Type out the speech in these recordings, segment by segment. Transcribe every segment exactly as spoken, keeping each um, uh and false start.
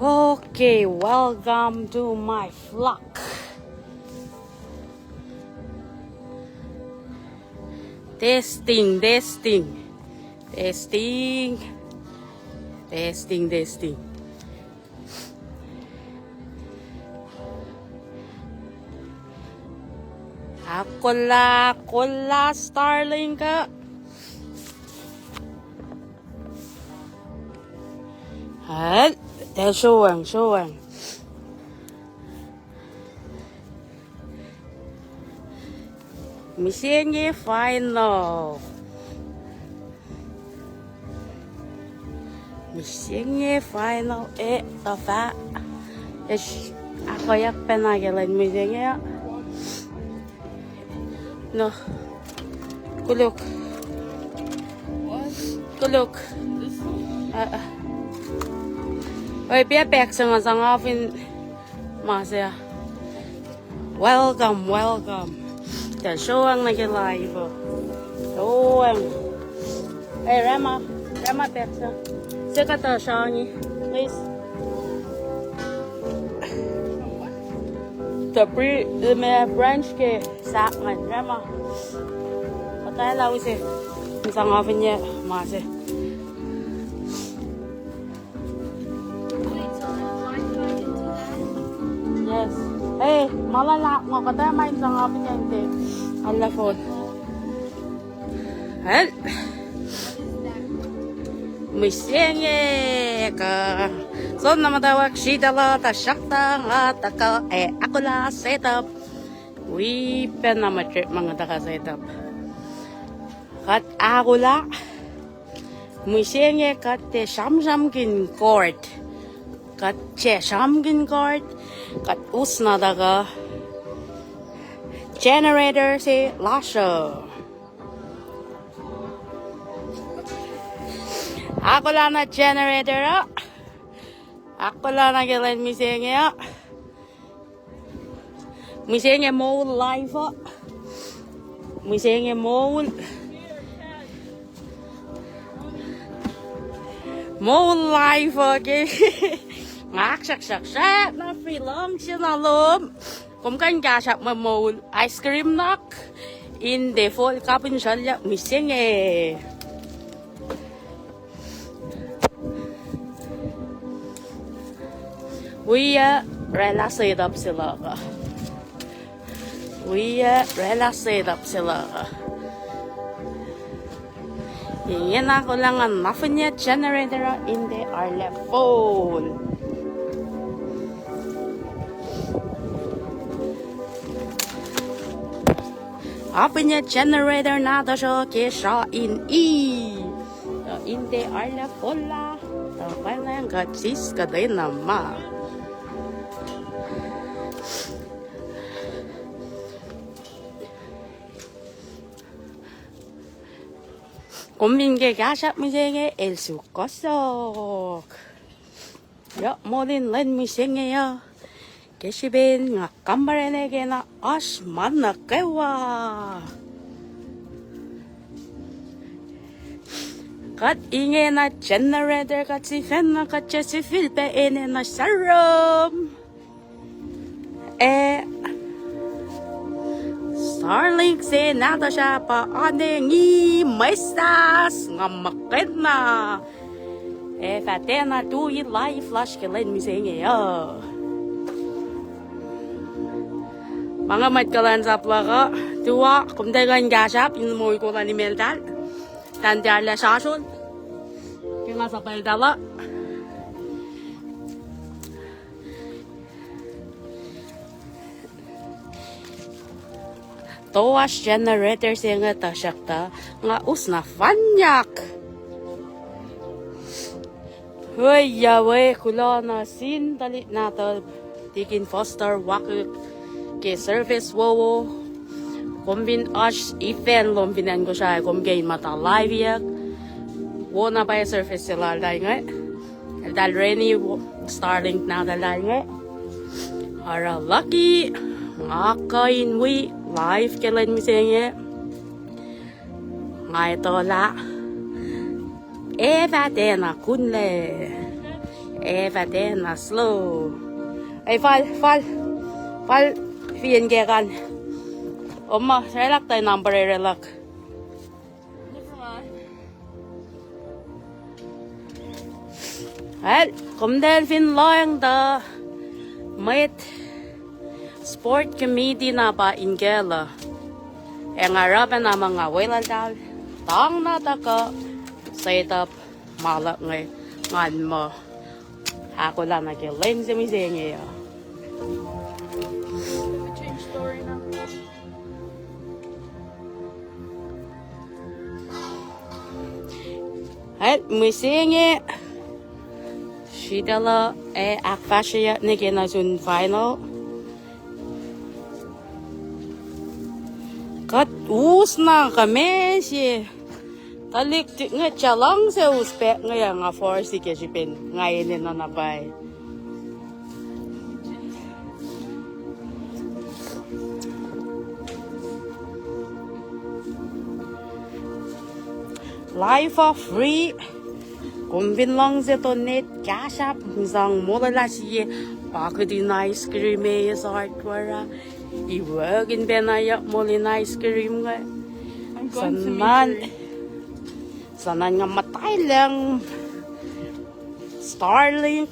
Okay, welcome to my vlog. Testing, testing. Testing. Testing, testing. Akola, akola Starlink uh. Hal, tacl sruweng, sruweng. Mihsenge final. Mihsenge final e tuh fah. Esh, akoyak pacna ke lwen mihsenge uh. No. Koluk. Koluk. Uh, uh. Oi, pia pek sanga sanga fin ma se. Welcome, welcome. Tacl sruweng nuh ke live uh. Sruweng. Hey, Rama, Rama, pek sa. Se kuhtuh srangi, please. The pre-, the ma-, branch ke sahk ngan, Rama. Kuhtuh lah use. Sang oven ye, ma se. Yes. Hey, ma lah lah, nga kuhtuh ma in sang oven ye, ante. Allah phone. Well, mihsenge kuh. Som na muhtwacwacack sritacl uh, tuhsruhktuh nga tuhkuh ac ahkolah setup. Wi pacna ma trip ma nga tuhkuh setup. Kuht ahkolah. Mihsenge kuht tiac sramsramkihn cord. Kuht tiac sramsramkihn cord. Kuht us na tuhkuh generator se lasr uh. Ahkolah na generator uh. Ahkolah na ke lwen mihsenge uh. Mihsenge moul live uh. Mihsenge moul. Moul live uh ke. Nga ahksruhksruhk srack na free lunch na lom. Kom kuh in kahsruhp mwe moul ice cream nuhk in the fall kapin srolyak mihsenge. Wi oraclah setup se luhk uh. Wi oraclah setup se luhk uh. Ingena kolah ngan nohfohn generator uh in the arlac fall. Open generator nahtuhsr uh ke sra in e. In the arlac fall uh. Tuh pwacnwacng kuht sis kuhtwena ma. Kom fin ke kahsruhp mihsenge el sukohsohk. Yohk, moul in lwen mihsenge uh. Ke srihpen nga kampare nuh ke na oasr ma nuh kwewa. Kuht ingena generator kuht sifacna kuht tiac sifilpac enenuh saram. E, Starlink se nahtuhsr ah pa anengi mwesahs nga muhkwena. E, fah tiacna tui live lasr ke lwen mihsenge uh. Ma nga mwet kuhlwacnsap luhk uh, tuh kom tiac kuh in kahsruhp in mol kolan imeltahl. Tante arlac sasol. Ke nga sapaltahl uh. Toasr generator se inge tuhsruhktuh nga us na fanyak. Oyac we, kuloh nuh sin tuhlihk nahtuhl Tikin Foster Wakik ke service wowo. Kom fin oasr event lom fin acn Kosrae, kom ke in muhta liveyuck. Wo na pwacye service se laltahl inge. Eltahl reni Starlink nahtuhltahl inge. Oruh lucky nga kuh in wi live ke lwen mihsenge. Nga etuh lah e fah tiacna kunlac. Eh, fah tiacna slow. Eh, fal, fal, fal, fin ke kan. Oma, srelak tai number e relak. Never mind. Well, kom tiac fin lohacng tuh mwet sport committee na pa inkaluh. Ac nga oruh pacna ma nga weluhltahl, tang na tuhkuh set up ma luhk inge ngan muh ahkolah nuh ke lwen se mihsenge uh. Ac mihsenge, sritacl uh ac ahkfahsryeyuck nuh ke nuh sun final. Kuht us na kuh ma se. Tuhlihk tuhlihk inge, luhngse us pac inge, nga force ke srihpen nga enenuh na pwacye. Live uh free. Kom fin luhngse donate, Cash App, sang molwelah sie pakitin ice cream e, sort wara. Iwackin pacna yohk molin ice cream inge. Sanan, sanan nga muhtwaclacng Starlink,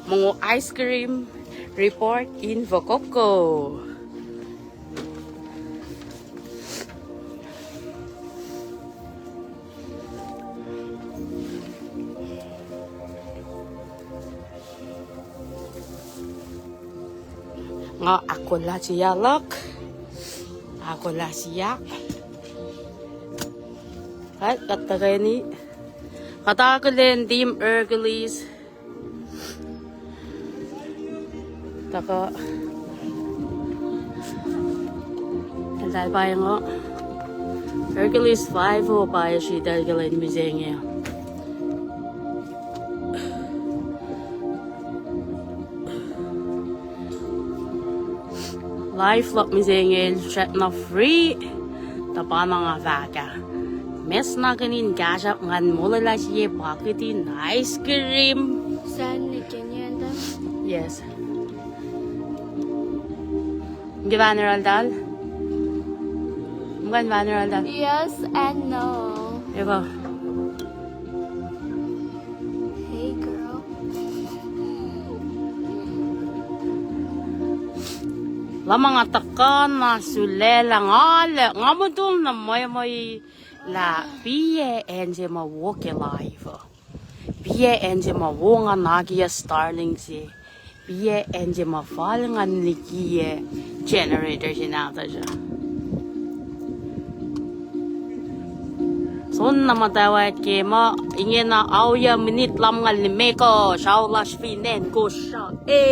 mongo ice cream, report in fokoko. Nga ahkolah siyuck luhk. Ahkolah siyuck. Kuht tuhkweni. Kuht akihlen Team Hercules. Tuhkuh. Eltahl pa inge. Hercules five oh pa sritacl ke lwen mihsenge. Live luhk mihsenge el srackna free. Tuh pa na nga fahk ah, mihs na kihtin Cash App ngan molwelah sie pakitin ice cream. Send again, Yanda. Yes. Inge banner altahl. Inge banner altahl. Yes and no. Eko. Hey, girl. Luhman nga tuhkuh na sulaclah nga lah nga mutul na mwemelah piyac acn se ma wo ke live uh. Piyac acn se ma wo nga nakiyac Starlink se. Piyac acn se ma fal ngan likiyac generator se nahtuhsr uh. Soenna muhtwacwacack ke ma ingena, ohiyac minit lumngaul limekohsr, ao lasr fin acn Kosrae.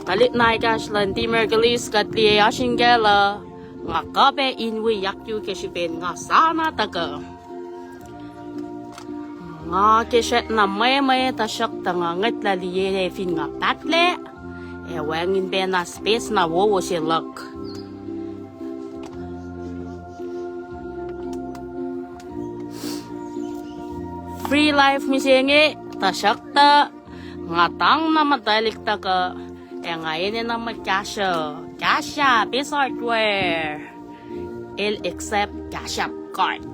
Tuhlihk na ekahsr luhn Team Hercules, kuht liye oasr inkaluh, nga kuh pac in wi yakyu ke srihpen nga sa na tuhkuh. Nga ke srackna mwemwe, tuhsruhktuh nga ngwetlah liye fin nga pahtlac, ac wacngihn pacna space na wowo se luhk. Free live mihsenge, tuhsruhktuh nga tang na muhtwaclihk tuhkuh, ac nga enenuh mwe kahsruh, Cash App, Ace Hardware. El accept Cash App card.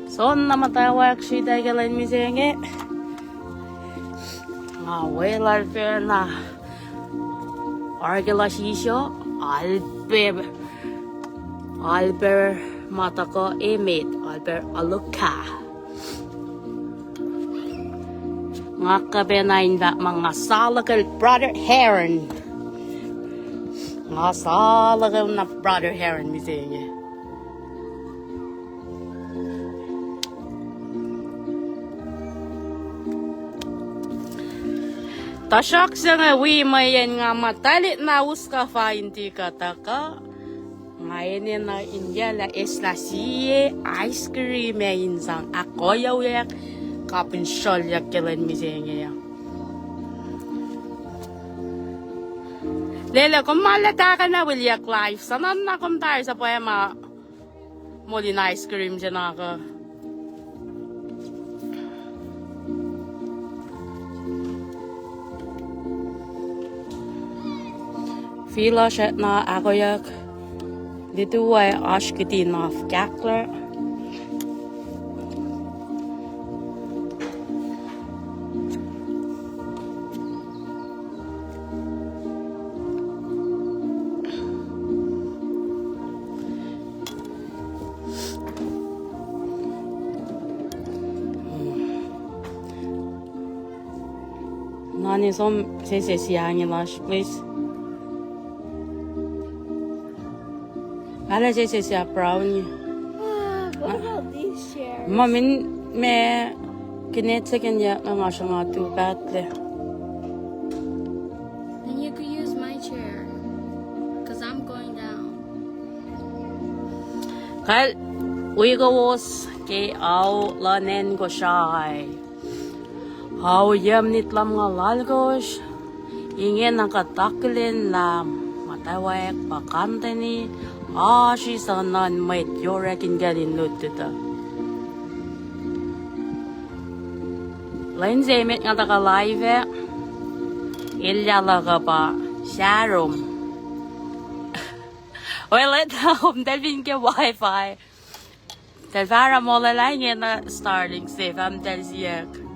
Soenna muhtwacwacack sritacl ke lwen mihsenge. Nga weluhl pacna Arke lasr Isio, Alper, Alper ma tuhkuh emet, Alper Aluka. Nga kuh pacna in fahk muh nga saluhkel Brother Heron. Nga saluhkel na Brother Heron mihsenge. Tuhsruhk se inge wi mweyen nga muhtwaclihk na us kuhfa in tiac kuh tuhkuh, nga enenuh in yac lah eslah sie ice cream ac in sang ahkkoyuck kapihn sruhlyuck ke lwen mihsenge uh. Lele, kom ma lah tahkuh na wilyak live, sa na na kom tari sa pwacma molin ice cream se na kuh. Filoh srackna ahkoyak. Litu ac oasr kihtin af kahkla. Nani som sese sia ngi lasr, please. Ala sese sia brownie. Ah, what about these chairs? Ma min me kinet second ya nga nga sanga tu patle. Then you could use my chair, 'cause I'm going down. Kal wi kowos ke ao luhn acn Kosrae. Ao yam nit lumngaul alkosr, ingena kuht akihlen lah muhtwacwacack pa kanteni oasr isuc nuhn mwet yohk in kacl in lutlut uh. Lwen se met nga tuhkuh live ah, elyah luhk uh pa Sharom. Well, etuh kom tahl fin ke Wi-Fi. Tahl fahsr molwelah ingena Starlink se fah muhtahl siyuck.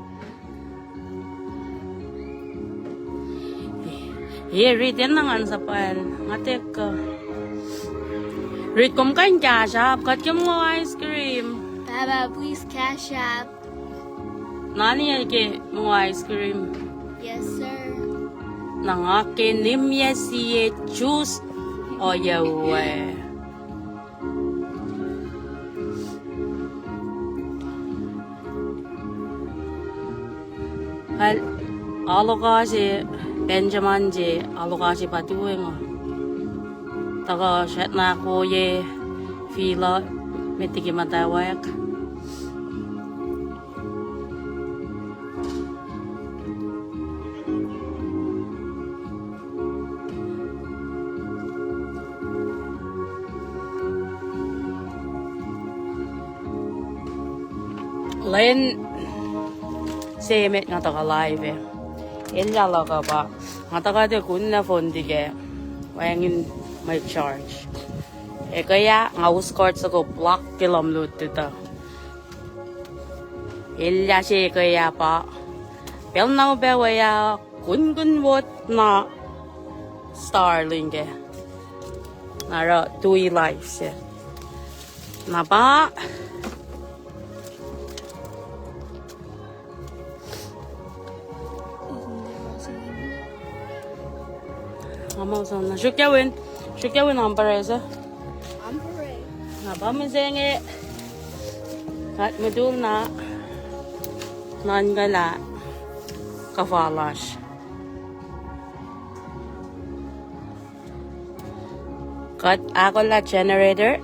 E, riti na ngan sapal, nga tek uh. Riti kom kuh in Cash App, kuht ke mongo ice cream. Baba, please Cash App. Nani el ke mongo ice cream? Yes, sir. Na nga ke nimye sie juice oyac we. Kal aloka se Benjamin se aloka se pa tuwe nga. Tuhkuh srackna koye Filoh met liki muhtwacwacack. Lwen se met nga tuhkuh live ah. Elyah luhk uh pa nga tuhkuh tiac kun na phone tiac ke wacngihn mwe charge. Ekuh ah nga us cord soko plug ke lohm lutlut uh. Elyah se ekuh ah pa pacl na upac we ah kunkun wot na Starlink ah. Na oruh tui live se. Na pa Nga ma sang na srukyawin, srukyawin Ampere se. Ampere. Na pa mihsenge kuht mutul na nuhnkuhlah kuhfa lasr. Kuht ahkolah generator.